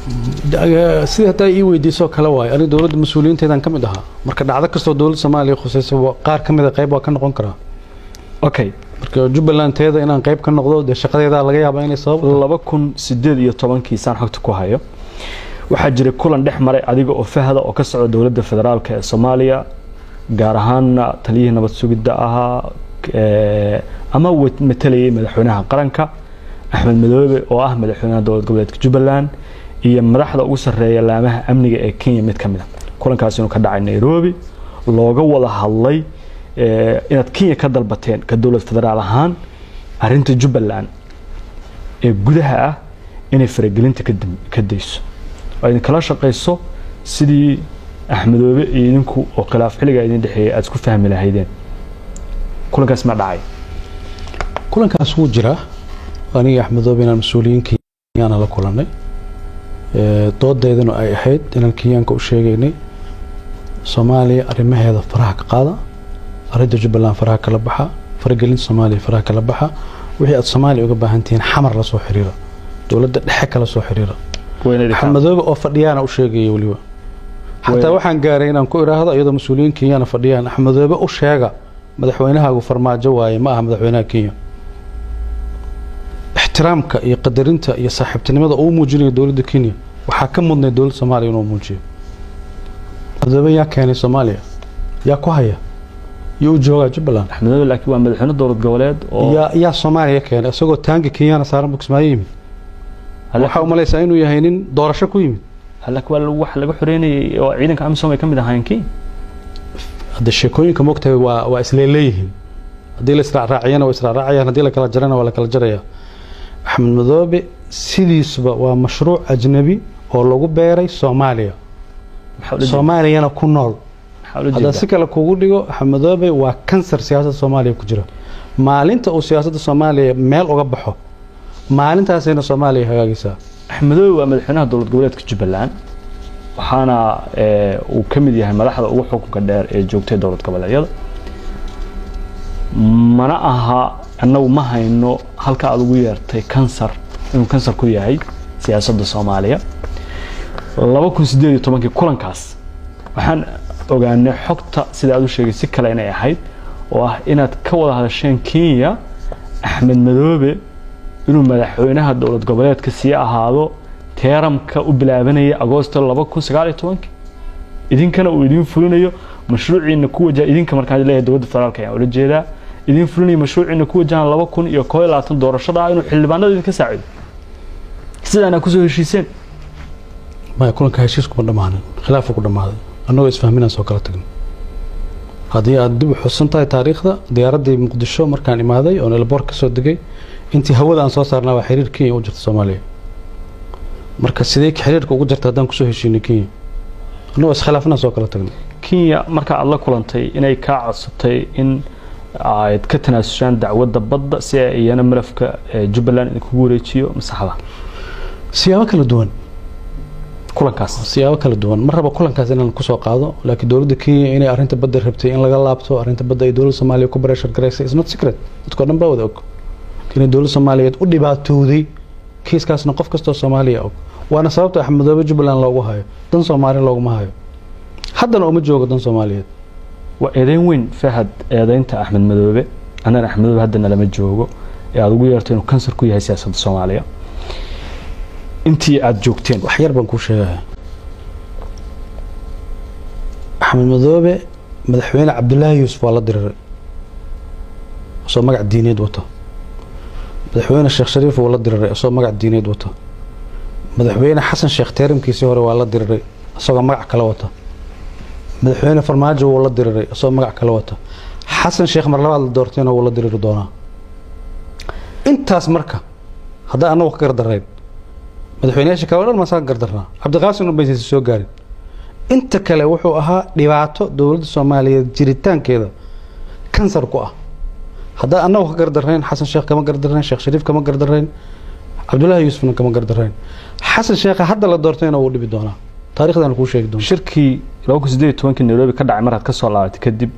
Sidii haddaa ii weydiisoo kale waayo, aniga dowladda mas-uuliyiinteedaan ka mid ahaa. Marka dhacdo kastoo dowladda Soomaaliya khusaysa, qaar ka mida qayb waa ka noqon karaa. Marka Jubbaland teeda inaan qayb ka noqdo, dee shaqadeedaa laga yaabaa inay sabab tahay. 2018-kii, saan xogta ku hayo, waxaa jiray kulan dhex maray adiga oo Fahda oo ka socda dowladda federaalka ee Soomaaliya, gaar ahaana taliyihii nabad sugidda ahaa ama matalayay madaxweynaha qaranka, Axmed Madoobe oo ah madaxweynaha dowlad goboleedka Jubbaland, iyo madaxda ugu sarreeya laamaha amniga ee Kenya mid ka mid a. Kulankaas inuu ka dhacay Nairobi, looga wada hadlay inaad Kenya ka dalbateen ka dowlad federaal ahaan arrinta Jubbaland ee gudaha ah inay faragelinta ka dayso oo idin kala shaqayso sidii Axmedoobe iyo idinku oo khilaaf xilligaa idin dhexeeyay aad isku fahmi lahaydeen. Kulankaas ma dhacay? Kulankaas wuu jiraa. Aniga Axmedoobe inaan mas-uuliyiin Kenyaana la kulannay, doodeyduna ay ahayd inaan Kenyaanka u sheegaynay Soomaaliya arrimaheeda faraha ka qaada, arrinta Jubbaland faraha kala baxa, faragelinta Soomaaliya faraha kala baxa, wixii aad Soomaaliya uga baahan tihiin Xamar la soo xiriira, dowladda dhexe kala soo xiriira. Axmedoobe oo fadhiyaana u sheegaya weliba. Xataa waxaan gaaray inaan ku iraahdo, iyadoo mas-uuliyiin Kenyana fadhiyaan, "Axmedoobe u sheega madaxweynahaagu Farmaajo waaye, ma aha madaxweynaha Kenya." Ixtiraamka iyo qadarinta iyo saaxiibtinimada uu muujinayo dowladda Kenya waxaa ka mudnay dowladda Soomaaliya inuu muujiyo. Axmedoobe yaa keenay Soomaaliya? Yaa ku haya? Iyo u joogaa Jubbaland? Axmedoobe laakiin waa madaxweyne dowlad goboleed oo Yaa Soomaaliya keenay? Isagoo taangi Kenyana saaran buu Kismaayo yimid. Waxaa u malaysaa inuu yahay nin doorasho ku yimid. Laakiin waa wax laga xoreynayay oo ciidanka AMISOM ay ka mid ahaayeen Kenya. Hadda sheekooyinka moogtahay waa isleeleeyihiin. Haddii la israacraaciyana waa israacraacayaan, haddii la kala jarana waa la kala jaraya. Axmed Madoobe sidiisuba waa mashruuc ajnabi oo lagu beeray Soomaaliya, Soomaaliyana ku nool. Haddaan si kale kugu dhigo, Axmed Madoobe waa kansar siyaasadda Soomaaliya ku jira. Maalinta uu siyaasadda Soomaaliya meel uga baxo, maalintaasayna Soomaaliya hagaagaysaa. Axmedoobe waa madaxweynaha dowlad goboleedka Jubbaland, waxaana uu ka mid yahay madaxda ugu xukunka dheer ee joogtay dowlad goboleedyada. Mana aha, annagu ma hayno halka aad ugu yeertay kansar inuu kansar ku yahay siyaasadda Soomaaliya. 2018-kii kulankaas waxaan ogaanay xogta sida aad u sheegay si kale inay ahayd, oo ah inaad ka wada hadasheen Kenya Axmed Madoobe inuu madaxweynaha dowlad goboleedka sii ahaado term-ka u bilaabanaya Agoosto 2019-kii, idinkana uu idin fulinayo mashruuciina ku wajaha. Idinka markaan leeyahay, dowladda federaalka ayaan ula jeedaa. Idin fulinayo mashruuciina ku wajahan 2021 doorashada ah, inuu xildhibaanada idinka saacido, sidaana kusoo heshiiseen. Maya, kulanka heshiis kuma dhammaanin, khilaafu ku dhammaaday. Annagoo isfahminaan soo kala tagno. Haddii aad dib u xusan tahay taariikhda, diyaaraddii Muqdisho markaan imaaday oon airport ka soo degay, intii hawada aan soo saarnaa waa xiriir Kenya u jirta Soomaaliya. Marka sidee xiriirka ugu jirta haddaan kusoo heshiinay Kenya? Annagoo iskhilaafnaan soo kala tagnay. Kenya marka aada la kulantay, inay kaa codsatay in aad ka tanaasushaan dacwadda badda si ay iyana malafka Jubbaland idinkugu wareejiyo, masaxda? Siyaabo kala duwan. Kulankaas. Siyaabo kala duwan. Ma raba kulankaas inaan kusoo qaado, laakiin dowladda Kenya inay arrinta badda rabtay in laga laabto, arrinta badda ay dowladda Soomaaliya ku pressure garaysay is not secret. Dadkoo dhan baa wada og inay dowladda Soomaaliyeed u dhibaatooday kiiskaasna. Qof kastoo Soomaaliya og, waana sababta Axmed Madoobe Jubbaland loogu hayo. Dan Soomaali looguma hayo, haddana uma joogo dan Soomaaliyeed. Waa eedeyn weyn, Fahad, eedeynta Axmed Madoobe. Annana Axmed Madoobe hadda nalama joogo, ee aada ugu yeerto inuu kansar ku yahay siyaasadda Soomaaliya intii aada joogteen. Wax yar baan kuu sheegaya. Axmed Madoobe madaxweyne Cabdulaahi Yuusuf waa la diriray isoo magac diineed wata. Madaxweyne Sheekh Shariif wuu la diriray isagoo magac diineed wata. Madaxweyne Xasan Sheekh term-kiisii hore waa la diriray isagoo magac kale wata. Madaxweyne Farmaajo wuu la diriray isagoo magac kale wata. Xasan Sheekh mar labaad la doortayna wuu la diriri doonaa. Intaas marka haddaa annagu ka gardarrayn, madaxweyneyaasha kale o dhan maasaan ka gardarnaa? Cabdiqaasim un baysan soo gaarin. Inta kale wuxuu ahaa dhibaato dowladda Soomaaliyeed jiritaankeeda kansar ku ah. Haddaa annagu ka gardarrayn, Xasan Sheekh kama gardarrayn, Sheekh Shariif kama gardarrayn, Cabdullaahi Yuusufna kama gardarrayn. Xasan Sheekha hadda la doortayna wuu dhibi doonaa, taarikhdaana kuu sheegi doonta. Shirkii 2018-kii Nairobi ka dhacay markaad ka soo laabatay kadib,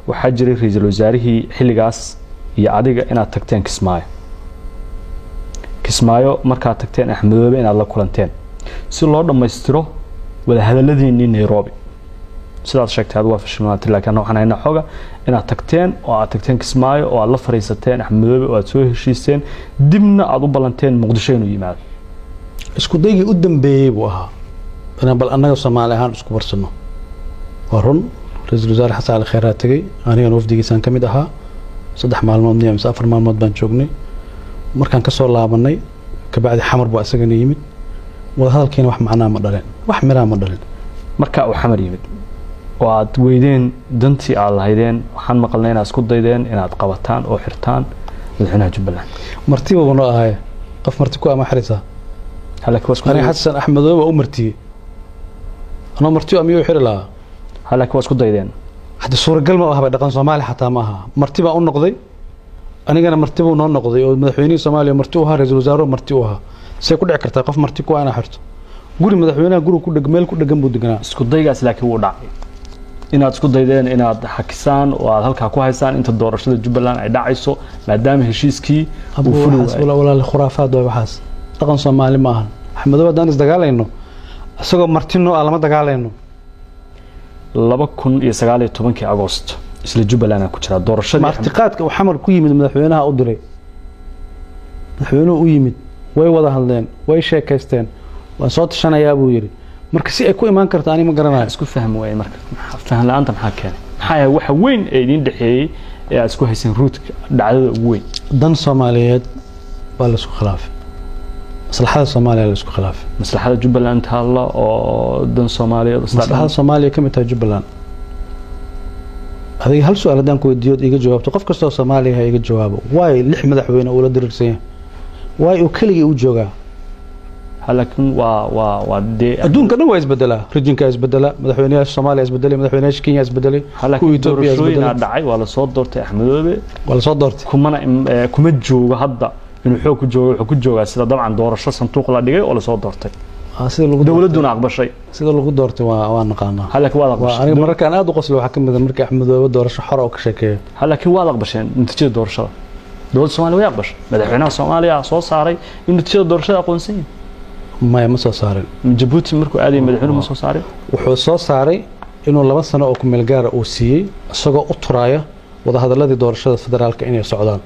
waxaa jiray ra-iisul wasaarihii xilligaas iyo adiga inaad tagteen Kismaayo. Kismaayo markaad tagteen, Axmedoobe inaad la kulanteen. Si loo dhammaystiro wadahadaladiinnii Nairobi, sidaad sheegtay aad waa fashilmaatay, laakiin waxaan haynaa xoga inaad tagteen oo aad tagteen Kismaayo oo aad la fariisateen Axmed Madoobe oo aad soo heshiiseen, dibna aad u ballanteen Muqdisho inuu yimaado. Isku daygii u dambeeyey buu ahaa inaan bal annaga Soomaali ahaan isku barsano. Waa run, Ra-iisul Wasaare Xasan Cali Kheyraa tegey, anigana wafdigiisaan ka mid ahaa. 3 maalmood miya mise 4 maalmood baan joognay. Markaan kasoo laabanay kabacdi Xamar buu isagana yimid. Wadahadalkiina wax macnaa ma dhalin, wax miraa ma dhalin. Marka uu Xamar yimid oo aad weydeen dantii aad lahaydeen, waxaan maqalnay inaad isku daydeen inaad qabataan oo xirtaan madaxweynaha Jubbaland. Martiba buu noo ahay. Qof marti ku ama xiraysaa? Laakiin waa isku Aniga Xasan Axmedoobe waa u martiyey. Anoo marti miyuu xiri lahaa? Laakiin waa isku daydeen. Hadda suuragal ma ahaba, dhaqan Soomaali xataa ma aha. Marti baa u noqday, anigana marti buu noo noqday oo madaxweynihii Soomaaliya marti u ahaa, ra-iisul wasaaruhu marti u ahaa. See ku dhici kartaa qof marti ku ah inaa xirto? Guri madaxweynaha, guri ku dheg, meel ku dhegan buu deganaa. Isku daygaas laakiin wuu dhacay, inaad isku daydeen inaad xakisaan oo aad halkaa ku haysaan inta doorashada Jubbaland ay dhacayso, maadaama heshiiskii uu fuli waayay. Walaal, khuraafaad waay waxaas, dhaqan Soomaali ma ahan. Axmedow haddaan isdagaalayno, isagoo marti noo ah lama dagaalayno. 2019-kii Agost, isla Jubbaland ku jiraa doorashadii. Martiqaadka uu Xamar ku yimid madaxweynaha u diray. Madaxweynuhu u yimid, way wada hadleen, way sheekaysteen. "Waan soo tashanayaa," buu yidhi. Marka si ay ku imaan karto ani ma garanayo. Isku fahmi waayey. Marka faham la-aanta maxaa keenay? Maxaa yahay waxa weyn ee idiin dhexeeyey ee aad isku hayseen, ruudka dhacdada ugu weyn? Dan Soomaaliyeed baa la isku khilaafay, maslaxada Soomaaliya la isku khilaafay. Maslaxada Jubbaland taalla oo dan Soomaaliyeed Maslaxada Soomaaliya ka mid tahay Jubbaland. Adiga hal su-aal haddaan ku weydiiyo iga jawaabto, qof kastoo Soomaaliya ha iga jawaabo: waay lix madaxweyne uu la diriirsan yahay? Waay uu keligii u joogaa? Laakiin waa dee Adduunka dhan waa isbedelaa, region-ka isbedelaa, madaxweynayaasha Soomaaliya isbedelay, madaxweynayaasha Kenya isbedelay, kuwa Ethiopia doorashooyinaa isbedelay. Dhacay, waa lasoo doortay Axmedoobe. Waa lasoo doortay. Kumana kuma joogo hadda inuu xoog ku joogo. Wuxuu ku joogaa sida dabcan doorasho sanduuq la dhigay oo lasoo doortay. Sida lagu dowladduna aqbashay. Sida lagu doortay waa naqaanaa. Laakiin waad aqbashay. Aniga mararkaan aad u qoslo waxaa ka mid ah markii Axmedoobe doorasho xor oo ka sheekeeyo. Laakiin waad aqbasheen natiijada doorashada. Dowladda Soomaaliya way aqbashay, madaxweynaha Soomaaliya soo saaray in natiijada doorashada aqoonsan yihin. Maya, ma soo saarin. Jabuuti markuu aadayay madaxweynuhu ma soo saarin? Wuxuu soo saaray inuu 2 sano oo kumeel gaara uu siiyey, isagoo u turaaya wadahadaladii doorashada federaalka inay socdaan,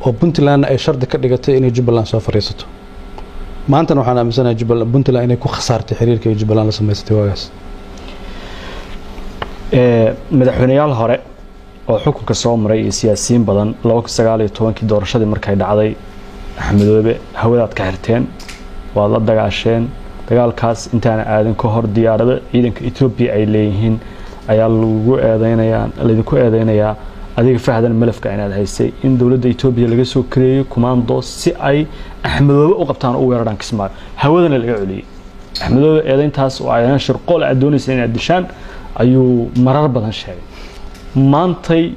oo Puntlandna ay shardi ka dhigatay inay Jubbaland soo fadhiisato. Maantana waxaan aaminsanahay Jubbaland, Puntland inay ku khasaartay xiriirka ay Jubbaland la samaysatay waagaas. Madaxweyneyaal hore oo xukunka soo maray iyo siyaasiyiin badan, 2019-kii doorashadii markay dhacday, Axmedoobe hawadaad ka xirteen, waad la dagaasheen. Dagaalkaas intaana aadan ka hor, diyaarado ciidanka Etoobiya ay leeyihiin ayaa lagu eedeynayaa, laydinku eedeynayaa adiga Fahdan malafka inaad haysay, in dowladda Etoobiya laga soo kareeyo commandos si ay Axmedoobe u qabtaan, u weeraraan Kismaayo, hawadana laga celiyey. Axmedoobe eedeyntaas oo ayaan shirqool aad doonaysa inaad dishaan ayuu marar badan sheegay. Maantay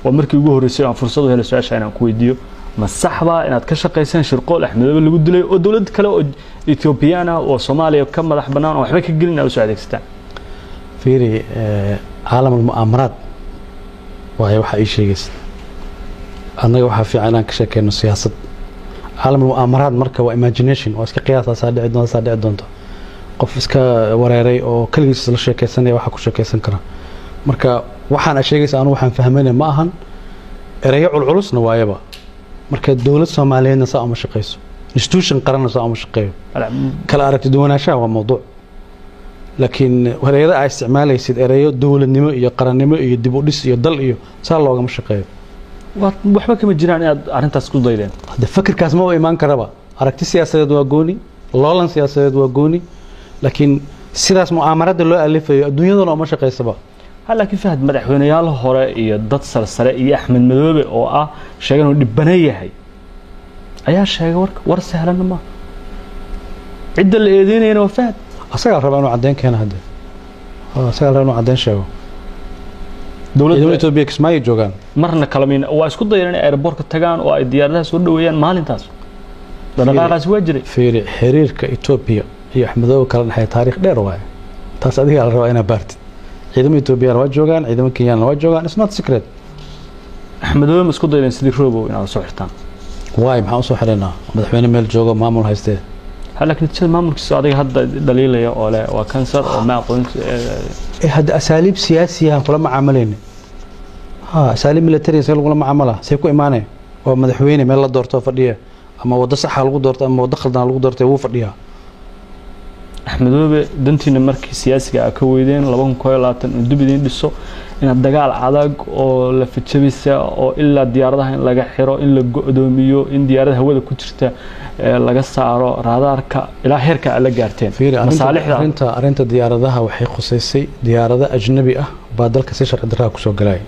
waa markii ugu horreysay aan fursad u helay su-aasha inaan ku weydiiyo: ma saxbaa inaad ka shaqayseen shirqool Axmedoobe lagu dilay oo dowlad kale oo Ethioobiyaan ah oo Soomaaliya ka madax bannaan oo waxba ka gelin aad usoo adeegsataan? Fiiri, caalam almu'aamaraad waayo waxaa ii sheegaysa. Annaga waxaa fiican inaan ka sheekeyno siyaasad. Caalam almu'aamaraad marka waa imagination, waa iska qiyaasaasaa dhici doonta, saa dhici doonta. Qof iska wareeray oo keligiis la sheekeysanaya waxaa ku sheekeysan kara. Marka waxaan aad sheegaysa anu waxaan fahmayna ma ahan, ereyo culculusna waayaba. Marka dowlad Soomaaliyeedna saa uma shaqeyso, institution qaranna saa uma shaqeeyo. Kala aragti duwanaanshaha waa mawduuc, laakiin ereyada aa isticmaalaysid ereyo dowladnimo iyo qarannimo iyo dib u dhis iyo dal iyo saa loogama shaqeeyo. Waxba kama jiraan inaad arrintaas ku daydeen? Hadde fakirkaas maba imaan karaba. Aragti siyaasadeed waa gooni, loolan siyaasadeed waa gooni, laakiin sidaas mu'aamarada loo alifayo adduunyaduna uma shaqaysaba. Ha, laakiin Fahad, madaxweyneyaal hore iyo dad sarsare iyo Axmed Madoobe oo ah sheegan inuu dhibane yahay ayaa sheegay warka. War sahlanna maaha, cidda la eedeynayana waa Fahad. Asagaa rabaa inuu caddeyn keeno. Hadde asagaa rabaa inuu caddeyn sheego. Ciidamada Dowladda Etoobiya Kismaayo joogaan. Marna kalamin waa isku dayeen inay airport-ka tagaan oo ay diyaaradaha soo dhaweeyaan. Maalintaas dhaqdhaqaaqaasi waa jiray. Fiiri, xiriirka Etoobiya iyo Axmedoobe kala dhexeeya taariikh dheer waaye. Taas adigaa la rabaa inaad baartid. Ciidamo Etoobiyana waa joogaan, ciidamo Kenyana waa joogaan. It's not secret. Axmedoobe ma isku daydeen sidii Robow inaad soo xirtaan? Waay, maxaan usoo xiraynaa? Madaxweyne meel joogo, maamul haystee. Laakiin natiijada maamulkiisa adiga hadda dhaliilaya oo leh waa kansar oo ma aqoon. Hadda asaaliib siyaasiyahan kula macaamalayna. Ha, asaaliib military see lagula macaamala? See ku imaanaya? Waa madaxweyne meel la doorto fadhiya, ama waddo saxa lagu doorto ama waddo khaldan lagu doortay, wuu fadhiyaa. Axmedoobe, dantiina markii siyaasiga aa ka weydeen 2021 in dib idiin dhiso, inaad dagaal adag oo la fajabisa oo ilaa diyaaradaha in laga xiro, in la go'doomiyo, in diyaarada hawada ku jirta laga saaro raadaarka, ilaa heerka aad la gaarteen masaalixda. Arrinta diyaaradaha waxay khuseysay diyaarado ajnabi ah baa dalka si sharci darraa kusoo galaya.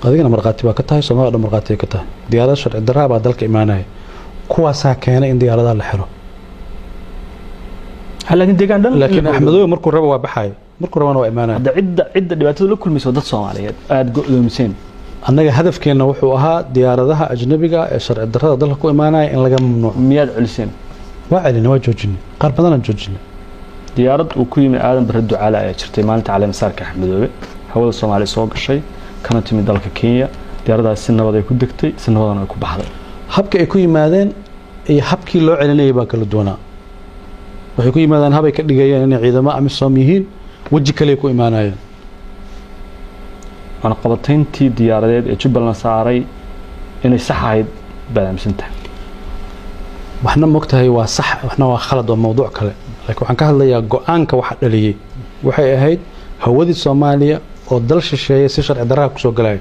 Adigana markhaati baa ka tahay, Soomaliya dhan markhaati ay ka tahay. Diyaarado sharci darraa baa dalka imaanaya, kuwaasaa keenay in diyaaradaha la xiro. Laakiin deegaan dhan. Laakiin Axmedoobe markuu rabo waa baxaya, markuu rabana waa imaanaya. Hadda cidda dhibaatada la kulmaysa dad Soomaaliyeed aada go'doomiseen. Annaga hadafkeenna wuxuu ahaa diyaaradaha ajnabiga ee sharci darrada dalka ku imaanaya in laga mamnuuco. Miyaad celiseen? Waa celinay, waa joojinay, qaar badanaan joojinay. Diyaarad uu ku yimi Aadan Barre Ducaale ayaa jirtay maalinta caleemasaarka Axmedoobe, hawada Soomaaliya soo gashay kana timid dalka Kenya. Diyaaradaas si nabad ay ku degtay, si nabadana ay ku baxday. Habka ay ku yimaadeen iyo habkii loo celinayay baa kala duwanaa. Waxay ku yimaadeen habay ka dhigayeen inay ciidamo AMISOM yihiin, weji kale ku imaanayeen. Cunaqabatayntii diyaaradeed ee Jubbaland saaray inay sax ahayd baad aaminsan tahay? Waxna mogtahay waa sax, waxna waa khalad, waa mawduuc kale. Laakiin waxaan ka hadlayaa go-aanka waxa dhaliyey waxay ahayd hawadii Soomaaliya oo dal shisheeye si sharci darraha kusoo galaya.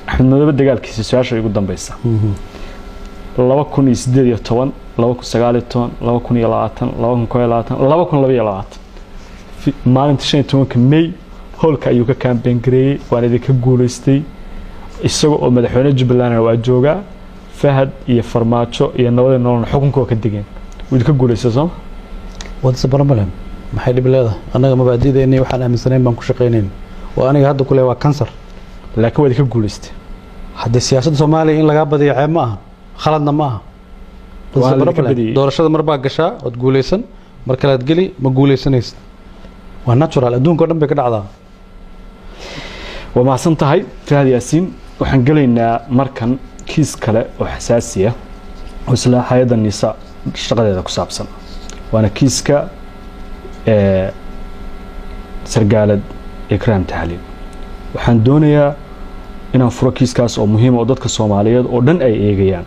Axmed Madoobe dagaalkiisa, su-aasha igu dambeysa, 2018, 2019, 2020, 2021, 2022, maalinta 15-ka May hoolka ayuu ka campaign gareeyey, waan idinka guuleystay, isaga oo madaxweyne Jubbalandna waa joogaa. Fahad iyo Farmaajo iyo nabadii nololna xukunka waa ka degeen. Wuu idinka guuleystay, sooma? What's the problem? Maxay dhib leedahay? Annaga mabaadi'deennii waxaan aaminsanayn baan ku shaqaynayn oo aniga hadda kule waa kansar. Laakiin waa idinka guuleystay. Haddii siyaasadda Soomaaliya in lagaa badiyo ceeb ma aha, khaladna ma aha. Waa laga badiyey. Doorashada mar baa gashaa ood guuleysan, mar kalead geli ma guuleysanaysid, waa natural, adduunka o dhan bay ka dhacdaa. Waa mahadsan tahay, Fahad Yaasiin. Waxaan gelaynaa markan kiis kale oo xasaasi ah oo isla hay-adda NISA shaqadeeda ku saabsan, waana kiiska sargaalad Ikraam Tahliil. Waxaan doonayaa inaan furo kiiskaas oo muhiima oo dadka Soomaaliyeed oo dhan ay eegayaan,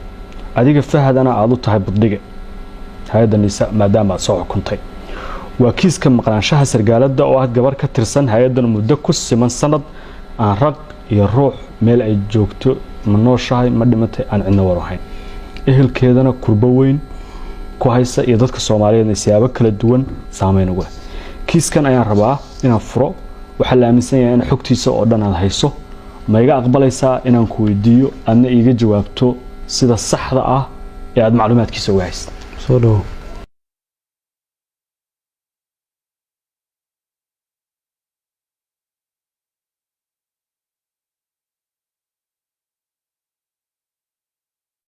adiga Fahadana aada u tahay buddhige hay-adda NISA maadaama aad soo xukuntay. Waa kiiska maqnaanshaha sargaaladda oo ah gabar ka tirsan hay-addan muddo ku siman sanad aan rag iyo ruux meel ay joogto, ma nooshahay, ma dhimatay, aan cidna war ahayn, ehelkeedana kurbo weyn ku haysa iyo dadka Soomaaliyeedna siyaabo kala duwan saameyn ugu leh. Kiiskan ayaan rabaa inaan furo. Waxaa la aaminsan yahay in xogtiisa oo dhan aad hayso. Ma iga aqbalaysaa inaan ku weydiiyo, aadna iiga jawaabto sida saxda ah ee aad macluumaadkiisa uga haysta? Soo dhawo.